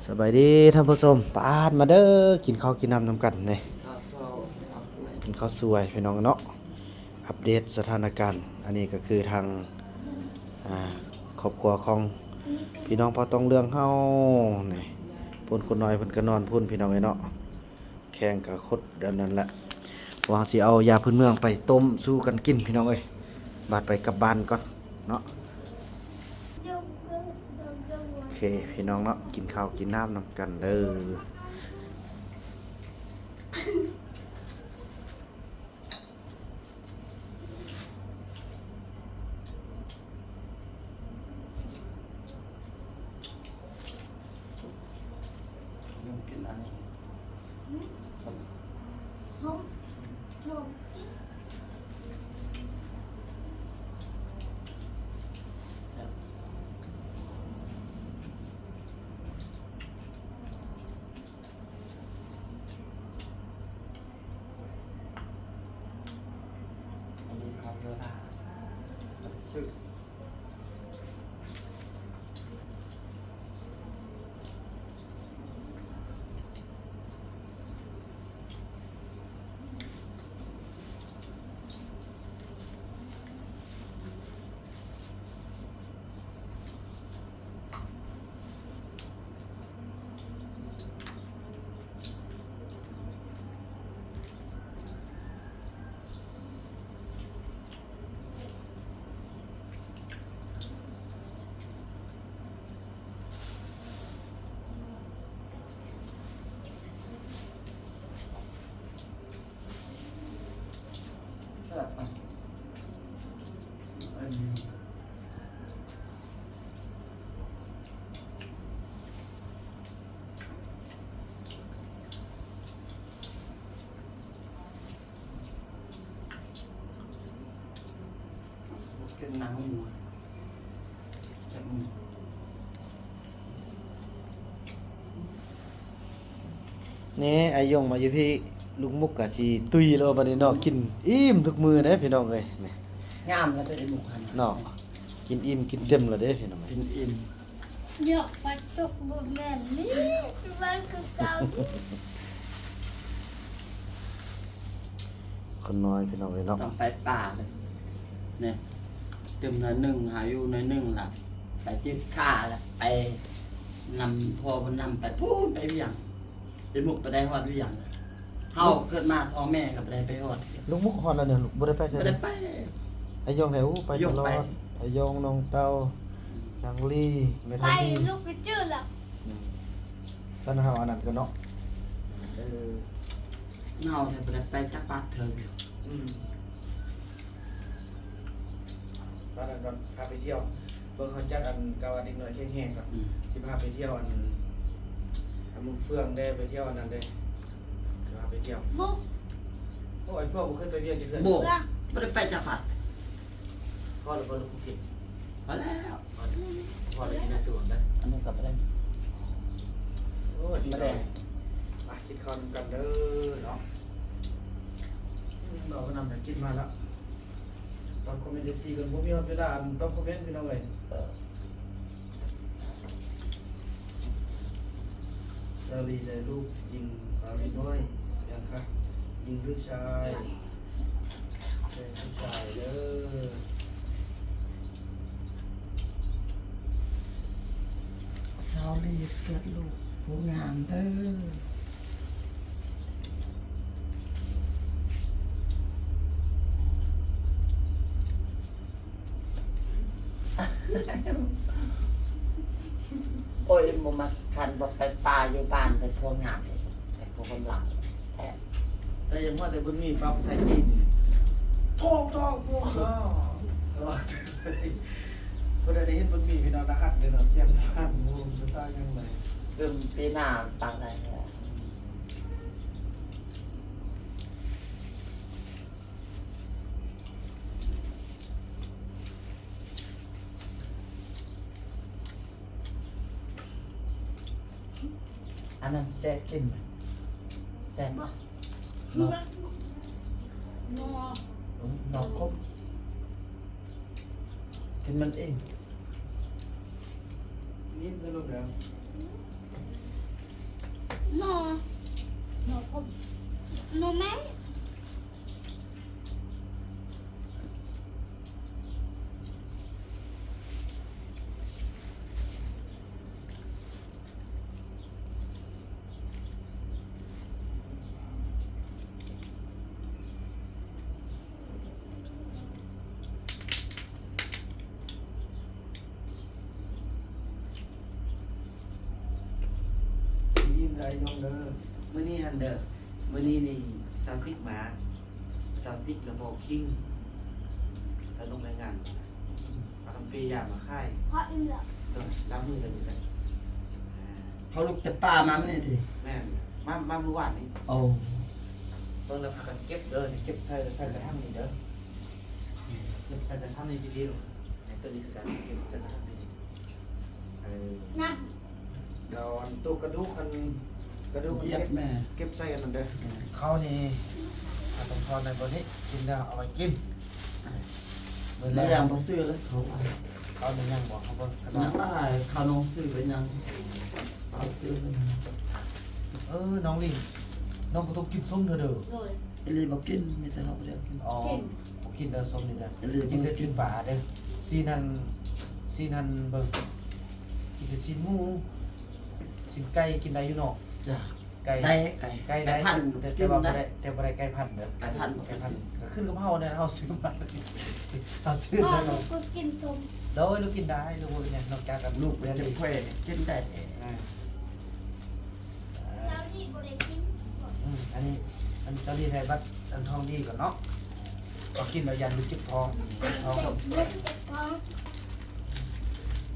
ສະບາຍດີທ່ານຜູ້ຊົມ ປາດ ມາເດີ ກິນເຂົ້າກິນນ້ຳນຳກັນນີ້ ກິນເຂົ້າສວຍພີ່ນ້ອງເນາະ. ອັບເດດສະຖານະການ ອັນນີ້ກໍຄືທາງ ອ່າ ຄອບຄົວຂອງພີ່ນ້ອງເຜົ່າຕອງເຫຼືອງເຮົານີ້ ພຸ້ນ ຄຸນນ້ອຍເພິ່ນກໍນອນພຸ້ນ ພີ່ນ້ອງເອີຍເນາະ. ແຂ້ງກະຄົດແບບນັ້ນແຫຼະ ວ່າເຮົາຊິເອົາຢາພື້ນເມືອງໄປຕົ້ມສູ່ກັນກິນພີ່ນ້ອງເອີຍ. ບາດໄປກັບບ້ານກ່ອນເນາະ. ໂອເຄພີ່ນ້ອງເນາະ ກິນເຂົ້າກິນນ້ຳນຳກັນເດີ. ນີ້ ອາຍົງມາຢູ່ພີ້ ລູກມຸກກະຊິຕຸ້ຍແລ້ວບັດນີ້ເນາະ. ກິນອີ່ມທຸກມື້ເດ້ພີ່ນ້ອງເອີຍ ນີ້ ງາມແລ້ວເດ້ ໄອ້ໝູກຫັ້ນເນາະ. ກິນອີ່ມກິນເຕັມແລ້ວເດ້ພີ່ນ້ອງ ກິນອີ່ມ. ຢາກໄປຕົກບໍ່ແມ່ນນີ້ ມັນຄືເກົ່ານີ້. ຄົນນ້ອຍພີ່ນ້ອງເອີຍເນາະ ຕ້ອງໄປປ່າເລີຍນີ້. ຕື່ມໜ້ອຍໜຶ່ງ ຫາຢູ່ໜ້ອຍໜຶ່ງລະ ໄປຈືດຂາລະ ໄປນຳພໍ່ເພິ່ນນຳໄປພຸ້ນ ໄປວຽງ. ໄອ້ໝູກໄປໄດ້ຮອດວຽງ. ເຮົາເກີດມາ ພໍ່ແມ່ກໍບໍ່ໄດ້ໄປຮອດ. ລູກມຸກຮອດແລ້ວນີ້ ບໍ່ໄດ້ໄປເທື່ອ. ບໍ່ໄດ້ໄປ. ອາຍົງໄດ້ ໂອ້ ໄປຕະຫຼອດ. ອາຍົງ ນ້ອງເຕົ່າ ນາງລີ ແມ່ທອນນີ່ ໄປລູກໄປຈື່ລະ. ອືມ ຕອນເຮົາອັນນັ້ນກໍເນາະ ເອີ ເຮົາແທ້ບໍ່ໄດ້ໄປຈັກບາດເທື່ອ. ອືມ ບາດນັ້ນກໍພາໄປທ່ຽວ. ເບິ່ງເຮົາຈັດອັນກະວ່າເດັກນ້ອຍແຂງແຮງກໍ ອືມ ຊິພາໄປທ່ຽວອັນ ອັນໝູ່ເຟືອງເດ້ ໄປທ່ຽວອັນນັ້ນເດ້ ຊິພາໄປທ່ຽວ. ໂອ້ຍ ເຟືອງບໍ່ເຄີຍໄປວຽງຈັກເທື່ອ. ບໍ່ ບໍ່ໄດ້ໄປຈັກບາດ. ພໍແລ້ວບໍ່ລູກກິນ? ພໍແລ້ວ ພໍແລ້ວ ກິນໃນຕູ້ເດີ. ອັນນີ້ກໍບໍ່ໄດ້ ໂອ້ຍ ບໍ່ໄດ້ ມາກິນເຂົ້ານຳກັນເດີເນາະ. ເວົ້ານຳ ກິນມາແລ້ວ. ຕອບຄອມເມັນ ເອັຟຊີ ກ່ອນ ບໍ່ມີຮອດເວລາອັນຕອບຄອມເມັນພີ່ນ້ອງເອີຍ. ສາວລີໄດ້ລູກຍິງ ສາວລີນ້ອຍ ຍັງຄະ ຍິງຫຼືຊາຍ? ແຕ່ຜູ້ຊາຍເດີ. ສາວລີເກີດລູກຜູ້ງາມເດີ. ໂອ້ຍ ບໍ່ມັກ ຄັນບໍ່ໄປປ່າຢູ່ບ້ານ ແຕ່ພວກງາມ ແຕ່ພວກຄົນລາວແທ້. ແຕ່ຢ່າວ່າແຕ່ບຸນມີປັບໃສ່ຈີນ ໂທກ ໂທກ ໂທກ ເອີ ບໍ່ໄດ້ເຫັນບຸນມີພີ່ນ້ອງ ໜ້າຮັກເດ້ເນາະ ສຽງພັນ ໂອ້ ບໍ່ຕ່າງຫຍັງເລີຍ. ເບິ່ງປີໜ້າປານໃດແທ້. ອັນນັ້ນແກະກິນ ແຊບບໍ່? ເນາະ ເນາະ ເນາະຄົບ ກິນມັນເອງ. ນີ້ເພິ່ນລົງແລ້ວ. ໜໍ່ໄມ້ ອີ່ມເດີ ອ້າຍນົງເດີ ມື້ນີ້ຫັ້ນເດີ ມື້ນີ້ນີ້ສາວຕິກມາ ສາວຕິກ ແລ້ວພໍ່ຄິງ ສາວນົກ ລາຍງານ ພາກັນເປຢາມາຂາຍ ເພາະອີ່ມແລ້ວ ເອີ ລາວມື້ລະມື້ ເຂົາລຸກແຕ່ປ່າມາມື້ນີ້ຕິ? ແມ່ນ ມາ ມາມື້ວານນີ້. ໂອ້ ເບິ່ງແລ້ວພາກັນເກັບເດີ ເກັບໃສ່ ໃສ່ກະຖາງນີ້ເດີ ເກັບໃສ່ກະຖາງນີ້ດີໆ ໃນໂຕນີ້ຄືກັນ ເກັບໃສ່ກະຖາງດີໆ ເອີ ນະ ດອນໂຕກະດູກ ອັນກະດູກ ເກັບ ເກັບໃສ່ອັນນັ້ນເດີ. ເຂົ້ານີ້ ເອົາຕ້ອງທອດໃນບ່ອນນີ້ ກິນແລ້ວເອົາໄວ້ກິນ ມື້ແລງບໍ່ຊື້ເລີຍ ເຂົ້າ ເຂົ້ານີ້ຍັງບໍ່ ເຂົ້າບໍ່ ຂະໜົມ ຍັງຫຼາຍ ເຂົ້ານ້ອງຊື້ໄປຍັງ ເຂົ້າຊື້ໄປຍັງ. ເອີ ນ້ອງລິງ ນ້ອງບໍ່ຕ້ອງກິນສົ້ມເດີ ໂດຍ ອີ່ຫຼີບໍ່ກິນ ມີແຕ່ເຮົາບໍ່ໄດ້ກິນ ອໍ ກິນ ບໍ່ກິນເດີ ສົ້ມນີ້ເດີ ອີ່ຫຼີ ກິນແຕ່ປີ້ງປາເດີ ຊີ້ນຫັ້ນ ຊີ້ນຫັ້ນເບິ່ງ ກິນແຕ່ຊີ້ນໝູ ຊີ້ນໄກ່ກິນໄດ້ຢູ່ເນາະ ຈ້າ ໄກ່ ໄດ້ ໄກ່ ໄກ່ໄດ້ ໄກ່ພັນ ແຕ່ ແຕ່ວ່າບໍ່ໄດ້ ແຕ່ບໍ່ໄດ້ໄກ່ພັນເດີ ໄກ່ພັນ ໄກ່ພັນ ກໍຂຶ້ນກັບເຮົາແຫຼະ ເຮົາຊື້ມາ ເຮົາຊື້ ພໍ່ ມາ ລູກກໍກິນສົ້ມ ໂດຍ ລູກກິນໄດ້ ລູກບໍ່ເປັນຫຍັງ ນອກຈາກກັນ ລູກເປັນແຂວງກິນໄດ້ ອ່າ ຊາວນີ້ບໍ່ໄດ້ກິນ ອືມ ອັນນີ້ ອັນຊາວນີ້ໃຫ້ບັດອັນທ້ອງດີກ່ອນເນາະ ເອົາກິນແລ້ວຢ້ານລູກເຈັບທ້ອງ ເຈັບທ້ອງ ລູກເຈັບທ້ອງ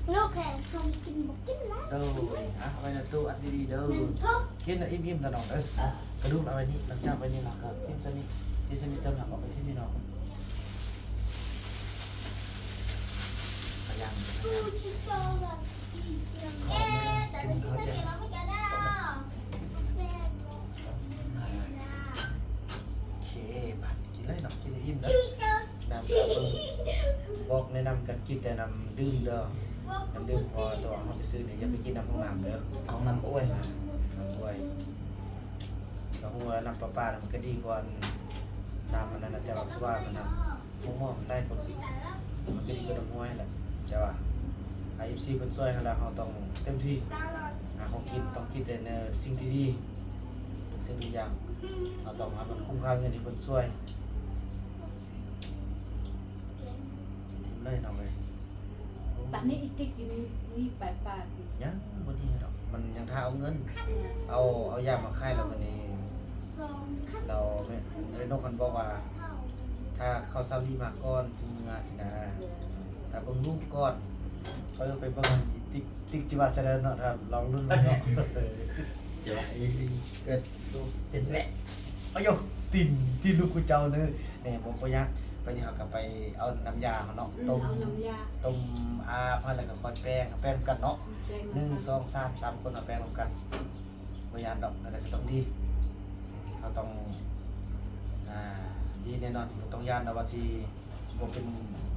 ລູກແຄ່ຊອງກິນບໍ່ກິນນະ ໂດຍ ອ່ະ ເອົາໄວ້ໃນຕູ້ອັດດີໆເດີ ແມ່ນຊອບ ກິນອີ່ມໆ ຕະໜອງເດີ ອ່ະ ກະດູກເອົາໄວ້ນີ້ ຫຼັງຈາກໄວ້ນີ້ ແລ້ວກໍຖິ້ມຊະນິດ ຖິ້ມຊະນິດ ເຕີມຫຍັງອອກໄປຖິ້ມນີ້ເນາະ ພະຍາມ ພະຍາມ ກິນເຂົ້າເຢັນ ໂອເຄ ບາດກິນເລີຍເນາະ ກິນອີ່ມເດີ ນ້ຳກະເບິ່ງ ບອກແນະນຳກັນກິນແຕ່ນ້ຳດື່ມເດີ ນ້ຳດື່ມ ເພາະວ່າຕົວເຮົາໄປຊື້ນີ້ ຢ່າໄປກິນນ້ຳຫ້ອງນ້ຳເດີ ຫ້ອງນ້ຳອວຍ ນ້ຳອວຍ ກໍຮູ້ວ່ານ້ຳປະປາມັນກໍດີກວ່ານ້ຳອັນນັ້ນນະ ແຕ່ວ່າຄືວ່າມັນ ໂຮງໝໍມັນໄດ້ຄົນ ມັນກໍດີກວ່ານ້ຳຫ້ວຍແຫຼະ ແຕ່ວ່າ ເອັຟຊີ ເພິ່ນຊ່ວຍເຮົາແລ້ວ ເຮົາຕ້ອງເຕັມທີ່ ຫາຂອງກິນ ຕ້ອງກິນແຕ່ແນວສິ່ງທີ່ດີ ທຸກສິ່ງທຸກຢ່າງ ເຮົາຕ້ອງໃຫ້ມັນຄຸ້ມຄ່າເງິນທີ່ເພິ່ນຊ່ວຍ ກິນອີ່ມເລີຍນ້ອງເອີຍ. ບັດນີ້ອີຕິກຢູ່ນີ້ ມີໄປປ່າຕິ? ຍັງບໍ່ດີດອກ ມັນຍັງຖ້າເອົາເງິນ ເອົາ ເອົາຢາມາຂາຍແລ້ວບັດນີ້ ແລ້ວແມ່ ເອື້ອຍນົກຫັ້ນບອກວ່າ ຖ້າເຂົ້າຊາວລີມາກ່ອນຈຶ່ງເມືອຊີ້ນະ ຖ້າເບິ່ງລູກກ່ອນ ຂ້ອຍໄປເບິ່ງອີຕິກ ຕິກຈິວ່າຊະເດີເນາະ ຖ້າລອງລຸ້ນເບິ່ງເນາະ ຈະວ່າອີ ເກີດລູກເປັນແວະ ອາໂຢ ຕີນ ຕີນລູກກູເຈົ້າເນີ ແນ່ ບໍ່ ບໍ່ຍາກ ໄປນີ້ເຮົາກໍໄປເອົານ້ຳຢາເຮົາເນາະ ອືມ ຕົ້ມ ເອົານ້ຳຢາ ຕົ້ມອາບໃຫ້ ແລ້ວກໍຄ່ອຍແປງ ແປງນຳກັນເນາະ ອືມ ແປງນຳກັນ ໜຶ່ງ ສອງ ສາມ ສາມຄົນເຮົາແປງນຳກັນ ບໍ່ຢ້ານດອກ ແນວໃດກໍຕ້ອງດີ ເຮົາຕ້ອງ ອ່າ ດີແນ່ນອນ ບໍ່ຕ້ອງຢ້ານດອກວ່າຊິ ບໍ່ເປັນ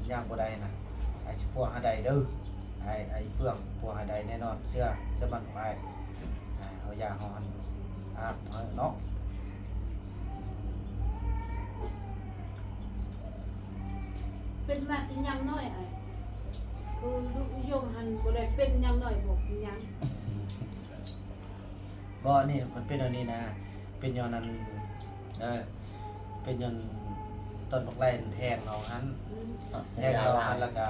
ຫຍັງບໍ່ໄດ້ນະ ອ້າຍຊິປົວໃຫ້ໄດ້ເດີ ອ້າຍ ອ້າຍເຟືອງປົວໃຫ້ໄດ້ແນ່ນອນ ເຊື່ອ ເຊື່ອໝັ້ນຂອງອ້າຍ ອ່າ ເອົາຢາເຮົາຫັ້ນອາບໃຫ້ເນາະ ເປັນຫວັດອີຫຍັງນ້ອຍອ້າຍ ຄືລູກອີຢົງຫັ້ນບໍ່ໄດ້ເປັນຫຍັງນ້ອຍ ບໍ່ເປັນຫຍັງ. ບໍ່ ອັນນີ້ມັນເປັນອັນນີ້ນະ ເປັນຍ້ອນອັນ ເອີ ເປັນຍ້ອນຕອນບັກໄລ່ແທງເຮົາຫັ້ນ ອືມ ແທງເຮົາຫັ້ນ ແລ້ວກະ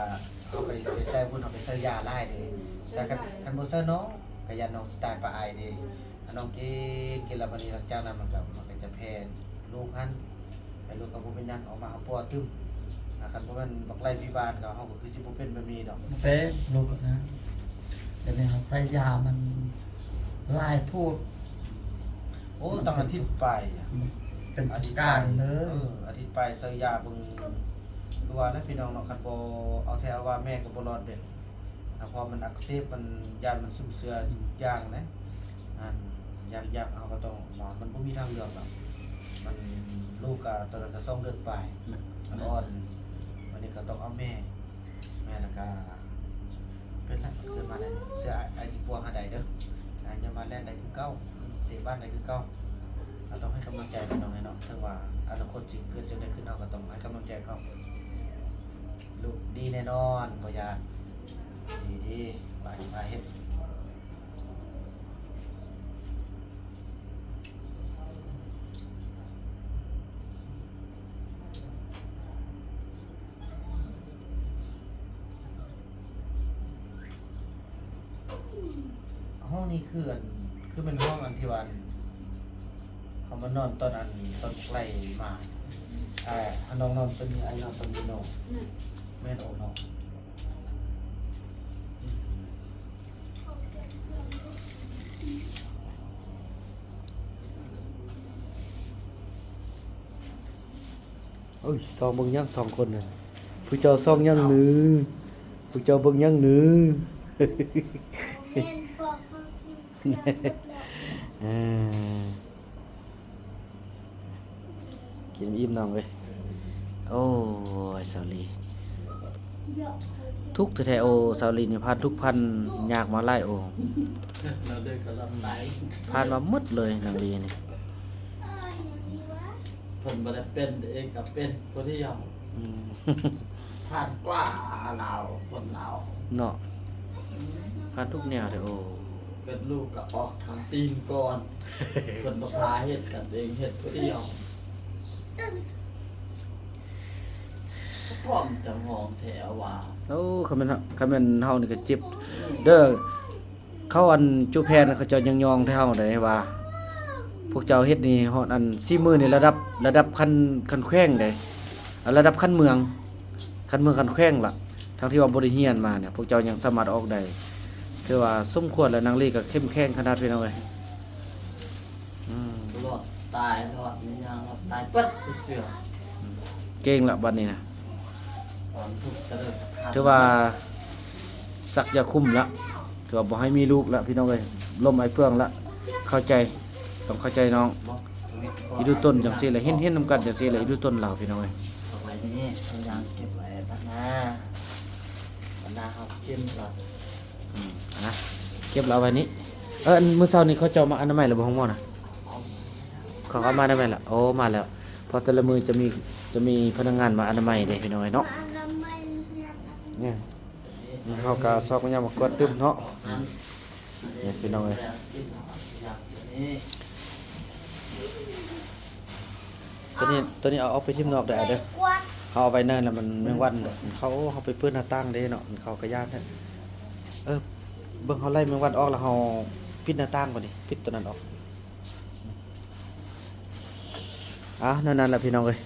ເຮົາໄປ ໄປໃສ່ພຸ້ນ ເຮົາໄປໃສ່ຢາຫຼາຍເດ້ ອືມ ໃສ່ ຄັນ ຄັນບໍ່ໃສ່ນ້ອງກະຢ້ານນ້ອງຊິຕາຍປະອາຍເດ້ ອືມ ຄັນນ້ອງກິນ ກິນແລ້ວບັດນີ້ ຫຼັງຈາກນັ້ນມັນກະ ມັນກະຈະແຜ່ລູກຫັ້ນ ແຕ່ລູກກໍບໍ່ເປັນຫຍັງ ອອກມາເຮົາປົວຕື່ມ ຄັນບໍ່ແມ່ນບັກໄລ່ພິບານກໍ ເຮົາກໍຄືຊິບໍ່ເປັນແບບນີ້ດອກ ເປັນລູກນະ ດຽວນີ້ເຮົາໃສ່ຢາມັນຫຼາຍໂພດ ໂອ້ ຕັ້ງອາທິດປາຍ ເປັນອາທິດປາຍເລີຍ ເອີ ອາທິດປາຍໃສ່ຢາເບິ່ງ ຄືວ່າແຫຼະພີ່ນ້ອງເນາະ ຄັນບໍ່ເອົາແທ້ເອົາວ່າແມ່ກໍບໍ່ລອດເດ້. ຖ້າພໍມັນອັກເສບ ມັນຢ້ານມັນຊຸມເຊື້ອ ອືມ ຢ່າງນະ ອັນ ຢາກ ຢາກເຮົາກໍຕ້ອງເອົາມາ ມັນບໍ່ມີທາງເລືອກດອກ ມັນ ລູກກໍຕອນນັ້ນກໍສອງເດືອນປາຍ ແມ່ນ ອ່ອນ ບັດນີ້ກໍຕ້ອງເອົາແມ່ ແມ່ແລ້ວກໍເປັນແລ້ວ ເກີດມາແລ້ວ ເຊື່ອອ້າຍ ອ້າຍຊິປົວໃຫ້ໄດ້ເດີ ອ້າຍຈະມາແລ່ນໄດ້ຄືເກົ່າ ເຕະບານໄດ້ຄືເກົ່າ ເອົາ ຕ້ອງໃຫ້ກຳລັງໃຈພີ່ນ້ອງເອີຍເນາະ ເຖິງວ່າອະນາຄົດຊິເກີດຈັ່ງໃດຂຶ້ນ ເຮົາກໍຕ້ອງໃຫ້ກຳລັງໃຈເຂົາ. ລູກດີແນ່ນອນ ບໍ່ຢ້ານ ດີໆ ໄປ ໄປເຮັດ. ຫ້ອງນີ້ຄືອັນ ຄືແມ່ນຫ້ອງອັນທີ່ວ່າອັນ ເຮົາມານອນຕອນອັນ ຕອນໃກ້ມາ ເອີ ເຮົານອນ ນອນໂຕນີ້ ອ້າຍນອນໂຕນີ້ເນາະ. ແມ່ນ ໂອເນາະ. ໂອ້ຍ ສ່ອງເບິ່ງຫຍັງສອງຄົນນັ້ນ ຜູ້ເຈົ້າສ່ອງຫຍັງໜື ຜູ້ເຈົ້າເບິ່ງຫຍັງໜື. ເອີ ກິນອີ່ມນ້ອງເອີຍ. ໂອ້ຍ ສາວລີ ທຸກແທ້ໆ. ໂອ້ ສາວລີນີ້ຜ່ານທຸກຜ່ານຍາກມາຫຼາຍ. ໂອ້ ແລ້ວເດີກໍລຳໄປ ຜ່ານມາໝົດເລີຍນາງລີນີ້. ເພິ່ນບໍ່ໄດ້ເປັນເອງກໍເປັນຜູ້ດຽວ. ອືມ ຜ່ານກວ່າລາວ ຄົນລາວເນາະ ຜ່ານທຸກແນວເດ້. ໂອ້ ເກີດລູກກໍອອກທາງຕີນກ່ອນ ເພິ່ນບໍ່ພາເຮັດ ກັນເອງເຮັດຜູ້ດຽວ. ສະພອບຈັງຫ້ອງແທ້ວ່າ. ໂອ້ ຄັນແມ່ນ ຄັນແມ່ນເຮົານີ້ກໍເຈັບເດີ. ເຂົາອັນຈຸແຜ່ນ ເຂົາເຈົ້າຍັງຍ້ອງແຕ່ເຮົາໄດ໋ວ່າ ພວກເຈົ້າເຮັດນີ້ຮອດອັນສີມືນີ້ລະດັບ ລະດັບຂັ້ນ ຂັ້ນແຂວງໄດ໋ ລະດັບຂັ້ນເມືອງ ຂັ້ນເມືອງຂັ້ນແຂວງລະ ທັງທີ່ວ່າບໍ່ໄດ້ຮຽນມານີ້ ພວກເຈົ້າຍັງສາມາດອອກໄດ້ ຖືວ່າສົມຄວນແລ້ວ. ນາງລີກໍເຂັ້ມແຂງຂະໜາດ ພີ່ນ້ອງເອີຍ. ອືມ ລອດຕາຍ ລອດຫຍັງ ລອດຕາຍເບິດສູ່ເຊື່ອ. ເກັ່ງລະບັດນີ້ນະ ຖືວ່າສັກຢາຄຸມລະ ຖືວ່າບໍ່ໃຫ້ມີລູກລະ ພີ່ນ້ອງເອີຍ. ລົມໄອເຟືອງລະ ເຂົ້າໃຈ ຕ້ອງເຂົ້າໃຈນ້ອງ. ອີດູຕົນຈັ່ງຊີ້ລະ ເຫັນ ເຫັນນຳກັນຈັ່ງຊີ້ລະ ອີດູຕົນລາວ ພີ່ນ້ອງເອີຍ. ເອົາໄວ້ນີ້ ເອົາຫຍັງເກັບໄວ້ບັດໜ້າ ບັດໜ້າເຮົາກິນລະ. ອືມ ອ່ະ ເກັບລະໄວ້ນີ້. ເອີ ມື້ເຊົ້ານີ້ເຂົາເຈົ້າມາອະນາໄມລະບໍ່ ໂຮງໝໍນະ? ເຂົາເຂົ້າມາອະນາໄມລະ? ໂອ້ ມາແລ້ວ ເພາະແຕ່ລະມື້ຈະມີ ຈະມີພະນັກງານມາອະນາໄມເດ້ ພີ່ນ້ອງເອີຍເນາະ. ເຮົາກະຊອກມາຍາມມາກວດຕື່ມເນາະ. ນີ້ພີ່ນ້ອງເອີຍ ໂຕນີ້ ໂຕນີ້ເອົາອອກໄປຖິ້ມນອກເດີ ເອົາເດີ. ເຮົາເອົາໄວ້ໃນລະມັນແມງວັນມັນເຂົ້າ ເຮົາໄປເປີດໜ້າຕ່າງເດ້ເນາະ ມັນເຂົ້າກະຢ້ານແທ້. ເອີ ເບິ່ງເຮົາໄລ່ແມງວັນອອກລະ ເຮົາປິດໜ້າຕ່າງບາດນີ້ ປິດໂຕນັ້ນອອກ. ອ່າ ແນວນັ້ນລະພີ່ນ້ອງເອີຍ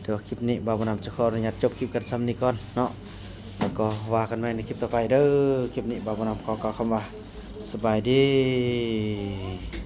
ຖືວ່າຄລິບນີ້ບ່າວບຸນນຳຈະຂໍອະນຸຍາດຈົບຄລິບກັນຊ່ຳນີ້ກ່ອນເນາະ ແລ້ວກໍວ່າກັນໃໝ່ໃນຄລິບຕໍ່ໄປເດີ. ຄລິບນີ້ບ່າວບຸນນຳຂໍກ່າວຄຳວ່າ ສະບາຍດີ.